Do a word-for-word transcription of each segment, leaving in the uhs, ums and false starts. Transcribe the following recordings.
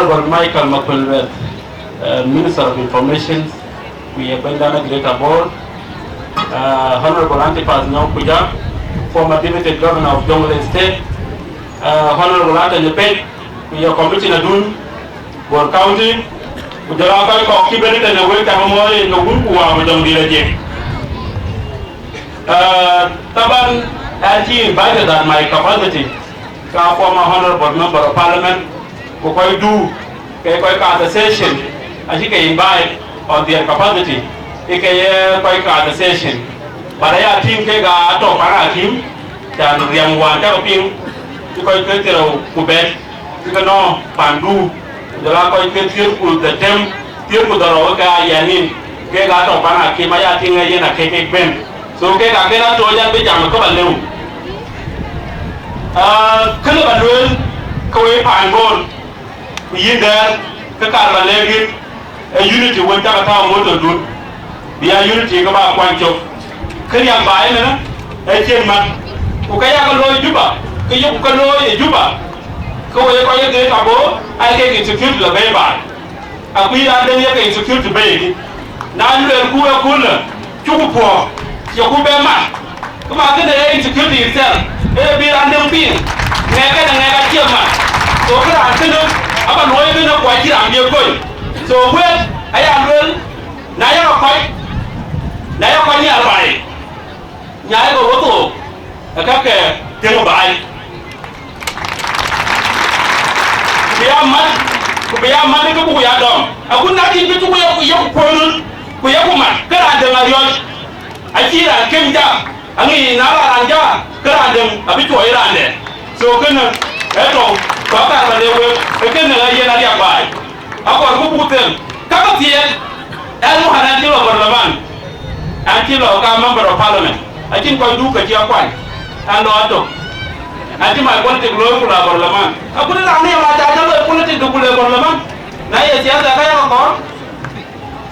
Honorable Michael Makuei Lueth, uh, Minister of Information, ku ye bɛ̈nydan Greater Bor, uh, Honorable Antipas Nyok Kujath, former Deputy Governor of Jonglei State, uh, Honorable Atany Pek, ku ye Commissioner dun Bor County, ku jɔl aa kɔc kɔ̈k cï bɛ̈n tënë wek cak mɔɔr en ke wun ku waak ku jɔŋdït ajiëk. Uh, taban, an cï invited at my capacity, ka former Honorable Member of Parliament, ku kɔc du ke kɔc ka association, acï ke invite on their capacity, ë ke ye kɔc ka association. But aya tïŋ kek aa tɔ̈ pan akim, can riɛm wään cak piŋ, cï kɔc ke thiërou ku bɛ̈t, cï ke nɔ̈k pandu, ku jɔl aa kɔc ke thiëër ku dhetem, thiëër ku dhorou ke aa yɛn nin, kek aa tɔ̈ pan akim, aya tïŋ ë yen akek kek bɛ̈n. So kek akën atooc an bï jam ë kë ba lëu. Ah, kënë ba lueel ke wek paan Bor, ku yïn dɛ̈ɛ̈r, ke kaar ba lɛ̈k yïn, ë unity wën cak tääu moto dun, bï ya unity ke ba kuany cök. Kë riäk ba ëmënë, ë cïn mat, ku ke yak looi Juba, ke yeku ke looi ë Juba, ke wek kɔc ye Greater Bor, aa kek insecurity la bɛ̈i baai. Akuc raan dɛ̈ŋ ye ke insecurity bɛ̈i ëdï. Na luelku ë kulë, cuku puɔ̈k, yeku bɛ mat. Këma kënë ee insecurity itself, ee bï raan dɛ̈ŋ piŋ, ŋɛk kënë ŋɛk acie mat. So kë raan kënë, aba luɔi kënë ku acï raan bï kony. So wek, aya luel, na yak kɔc, na yak kɔc nhial baai, nyaai ke wek thok, ë kakë tëŋ baai. Ku bï ya mat, ku bï ya mat ke buk ya dɔm. Akun na cïn bï cuk ye, ye ku kuöör, ku ye ku mat, ke raan dɛ̈ŋ ariɔ̈c. Acï raan kem jak, aŋic na la raan jak, ke raan dɛ̈ŋ abï cuɔɔc raan dɛ̈. So kënë, ë tɔ̈u, ku akaar ba lëu wek, ë kënë ë yen ariak baai. Akɔɔr ku buk them, ka ke thiëëk, ɛn wään an cï lɔ parliament, an cï lɔ ka member of parliament, acïn kɔc duk ke cï akuany, an lɔ atök, an cï my politic looi ku la parliament. Akut raan ë ma ca jɔ loi politic du ku le parliament, na ye siasa ka yak kɔɔr.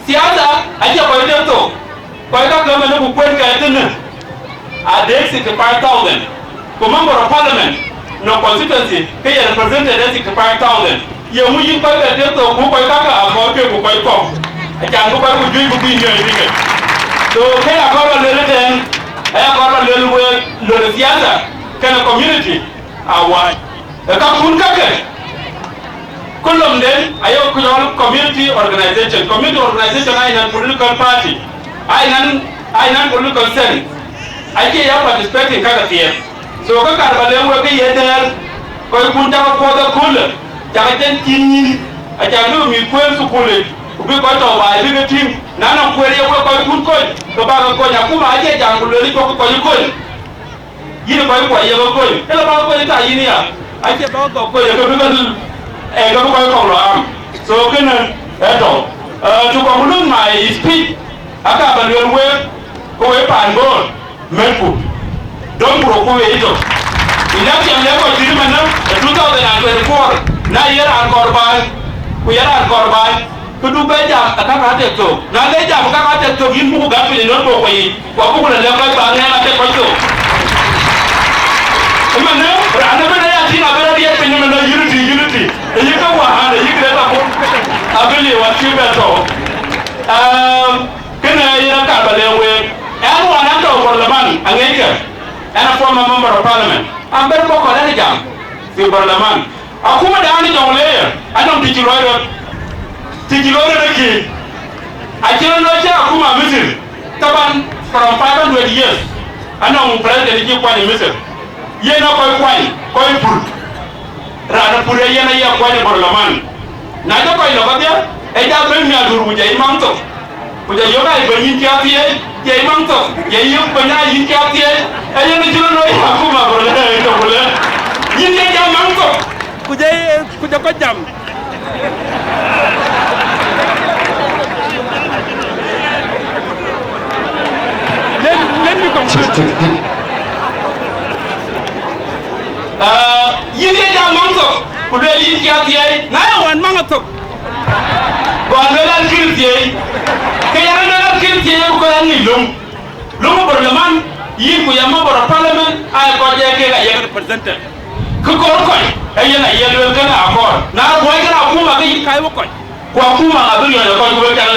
Siasa acie kɔc dek thok, kɔc ka ke mɛn ku kuën kɛɛc tënë. Adek sixty five thousand, ku member of parliament në constituency ke ye represented ë sixty five thousand. Ye ŋu yïn kɔc ke tiëk thok ku kɔc kakë akɔɔr ke ku kɔc kɔ̈k, acan ku kɔc ku juëc ku bï nyɔɔc bï ke. So ke ya kɔɔr ba lueel ëtɛ̈ɛ̈n, aya kɔɔr ba lueel wek lon ë siasa kenë community awaac. Ë kakun kakë, ku lomden aye ku cɔl community organization. Community organization aa non political party, aa non, aa non political sense, acie ya participating kaka thiëëk. So ke kaar ba lëu wek ke ye dɛ̈ɛ̈r, kɔc kun cak kuɔth ëköölë, cak jɛn cïn nyïïn, acan bï mïth kueen thukulic, ku bï kɔc tɔ̈u baai bï ke tïŋ, na nɔŋ kueer ye wek kɔc kun kony, ke bäk ke kony. Akuma acie jam ku lueel cuk kɔc kony. Yïn kɔc kuɔ ye ke kony, ëlë bäk kony ta yïn ya, acie bäk kɔc kony, ke bï ke, eh, ke bï kɔc kɔ̈k lɔ am. So kënë ë tɔ̈u. Uh, to conclude my speech, aka ba lueel wek, ke wek paan Bor, mɛtku, dɔmku röt ku wek yetök. Election le kɔc dït ëmënë ë two thousand and twenty-four, na ye raan kɔɔr baai, ku ye raan kɔɔr baai, ke du bɛ jam ë kak atek thok. Na le jam ë kak atek thok, yïn buku gät piny ë nɔn bɔ̈ kuɔ yic, ku abuku lɔ lɛ̈k kɔc ba ŋɛk atek kɔc thok. Ëmënë, raan ëbɛ̈n aya tïŋ abï rɔt riɛt piny ëmënë, unity, unity. Ë yï ke wään, ë yï Greater Bor, abï liu acï bɛ thou. Ehm, kënë yen akaar ba lɛ̈k week. Ɛn wään an tɔ̈u parliament, aŋiɛckë. Ɛn a former member of parliament. An bɛ̈n bɔ̈ kɔn ɛn jam fi parliament. Akuma dan ë Jonglei anɔŋ të cï loi rɔt, të cï loi rɔt ë kï. Acï rɔt loi cï akuma Misir, taban from five hundred years, anɔŋ president cï kuany ë Misir. Yen a kɔc kuany, kɔc pur. Raan ë pur ë yen aye kuany ë parliament. Na jɔ kɔc lɔ kedhie, ë ja bɛ̈n miadur ku jɔ yï maŋ thok. Ku jɔ yök ai bɛ̈ny yïn cï athiëëc, jɔ yï maŋ thok, jɔ yï yök bɛ̈ny ai yïn cï athiëëc. Ee yen acï rɔt loi akuma bro, ee tök ku lë. Yïn ye jam maŋ thok. Ku jɔ, ku jɔ kɔc jam. Let, let me conclude. Ah, yïn ye jam maŋ thok, ku lueel yïn cï athiëëc, na ye wään maŋ thok. Gɔl lueel an kïn thiëëc, ke yɛn lueel an kïn thiëëc, ku ke yɛn ŋic löŋ. Löŋ ë parliament, yïn ku yɛn member of parliament, aa kɔc ee kek ayek represented. Kë kɔɔr kɔc, Ee yen aye lueel kënë akɔɔr. Na luɔi kënë akuma ke yïn kai wek kɔc. Ku akuma abï riɔ̈c ë kɔc ku wek cak